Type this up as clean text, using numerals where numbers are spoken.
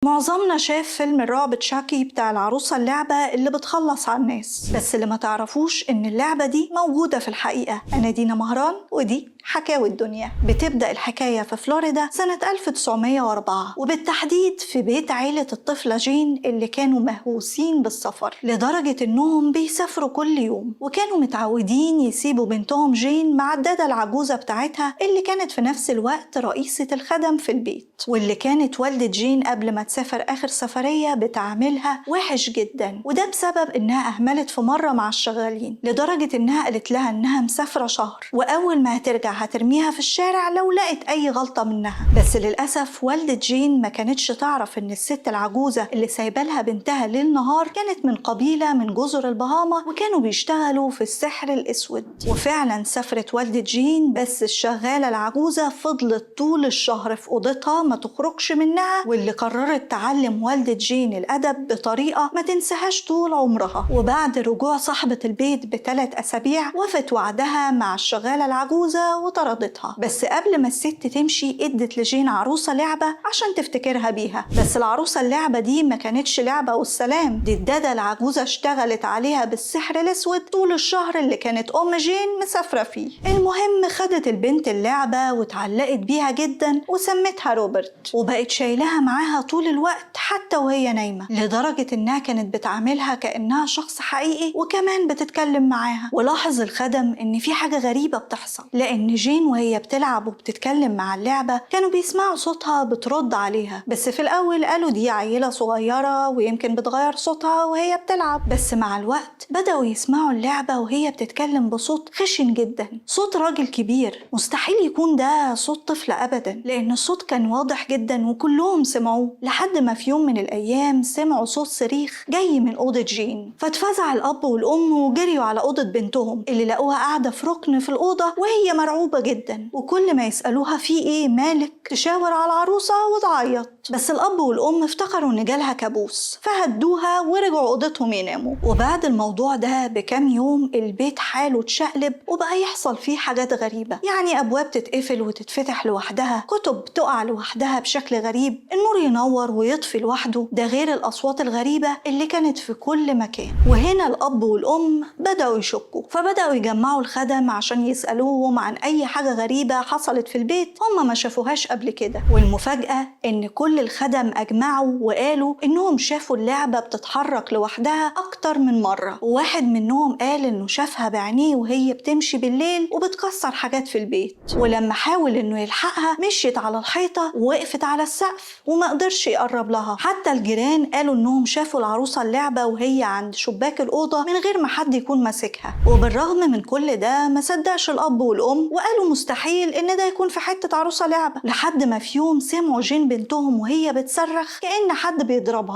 معظمنا شاف فيلم الرعب تشاكي بتاع العروسة اللعبة اللي بتخلص على الناس، بس اللي ما تعرفوش ان اللعبة دي موجودة في الحقيقة. انا دينا مهران ودي حكاوي الدنيا. بتبدأ الحكاية في فلوريدا سنة 1904، وبالتحديد في بيت عيلة الطفلة جين اللي كانوا مهووسين بالسفر لدرجة انهم بيسافروا كل يوم، وكانوا متعودين يسيبوا بنتهم جين مع الدادة العجوزة بتاعتها اللي كانت في نفس الوقت رئيسة الخدم في البيت، واللي كانت والدة جين قبل ما تسافر آخر سفرية بتعاملها وحش جدا، وده بسبب إنها أهملت في مرة مع الشغالين لدرجة إنها قالت لها إنها مسافرة شهر وأول ما هترجع هترميها في الشارع لو لقت أي غلطة منها. بس للأسف والدة جين ما كانتش تعرف إن الست العجوزة اللي سايبالها بنتها ليل نهار كانت من قبيلة من جزر البهاما وكانوا بيشتغلوا في السحر الأسود. وفعلا سافرت والدة جين، بس الشغالة العجوزة فضلت طول الشهر في أوضتها ما تخرجش منها، واللي قررت تعلم والدة جين الأدب بطريقة ما تنساهاش طول عمرها. وبعد رجوع صاحبة البيت ب3 أسابيع وفت وعدها مع الشغالة العجوزة وطردتها. بس قبل ما الست تمشي ادت لجين عروسة لعبة عشان تفتكرها بيها، بس العروسة اللعبة دي ما كانتش لعبة والسلام، دي الدادة العجوزة اشتغلت عليها بالسحر الأسود طول الشهر اللي كانت أم جين مسافرة فيه. المهم خدت البنت اللعبة واتعلقت بيها جدا وسمتها روبرت، وبقت شايلها معاها طول الوقت حتى وهي نايمة، لدرجة إنها كانت بتعاملها كأنها شخص حقيقي وكمان بتتكلم معاها. ولاحظ الخدم إن في حاجة غريبة بتحصل، لأن جين وهي بتلعب وبتتكلم مع اللعبة كانوا بيسمعوا صوتها بترد عليها، بس في الأول قالوا دي عيلة صغيرة ويمكن بتغير صوتها وهي بتلعب، بس مع الوقت بدأوا يسمعوا اللعبة وهي بتتكلم بصوت خشن جدا، صوت راجل كبير، مستحيل يكون ده صوت طفل أبدا، لأن الصوت كان واضح جدا وكلهم سمعوه. لحد ما في يوم من الأيام سمعوا صوت صريخ جاي من أوضة جين، فاتفزع الأب والأم وجريوا على أوضة بنتهم اللي لقوها قاعدة في ركن في الأوضة وهي مرعوبة جدا، وكل ما يسألوها في إيه مالك تشاور على العروسة وتعيط. بس الأب والأم افتكروا إن جالها كابوس فهدوها ورجعوا أوضتهم يناموا. وبعد الموضوع ده بكام يوم البيت حاله اتشقلب وبقى يحصل فيه حاجات غريبة، يعني أبواب تتقفل وتتفتح لوحدها، كتب تقع لوحدها بشكل غريب، النور ينور ويطفي لوحده، ده غير الأصوات الغريبة اللي كانت في كل مكان. وهنا الأب والأم بدأوا يشكوا، فبدأوا يجمعوا الخدم عشان يسألوهم عن أي حاجة غريبة حصلت في البيت هم ما شافوهاش قبل كده. والمفاجأة إن كل الخدم أجمعوا وقالوا إنهم شافوا اللعبة بتتحرك لوحدها أكتر من مرة، وواحد منهم قال إنه شافها بعينيه وهي بتمشي بالليل وبتكسر حاجات في البيت، ولما حاول إنه يلحقها مشيت على الحيطة ووقفت على السقف وما قدرش يقرب لها. حتى الجيران قالوا إنهم شافوا العروسة اللعبة وهي عند شباك الأوضة من غير ما حد يكون ماسكها. وبالرغم من كل ده ما صدقش الأب والأم وقالوا مستحيل إن ده يكون في حتة عروسة لعبة، لحد ما في يوم سمعوا جين بنتهم وهي بتصرخ كأن حد بيضربها.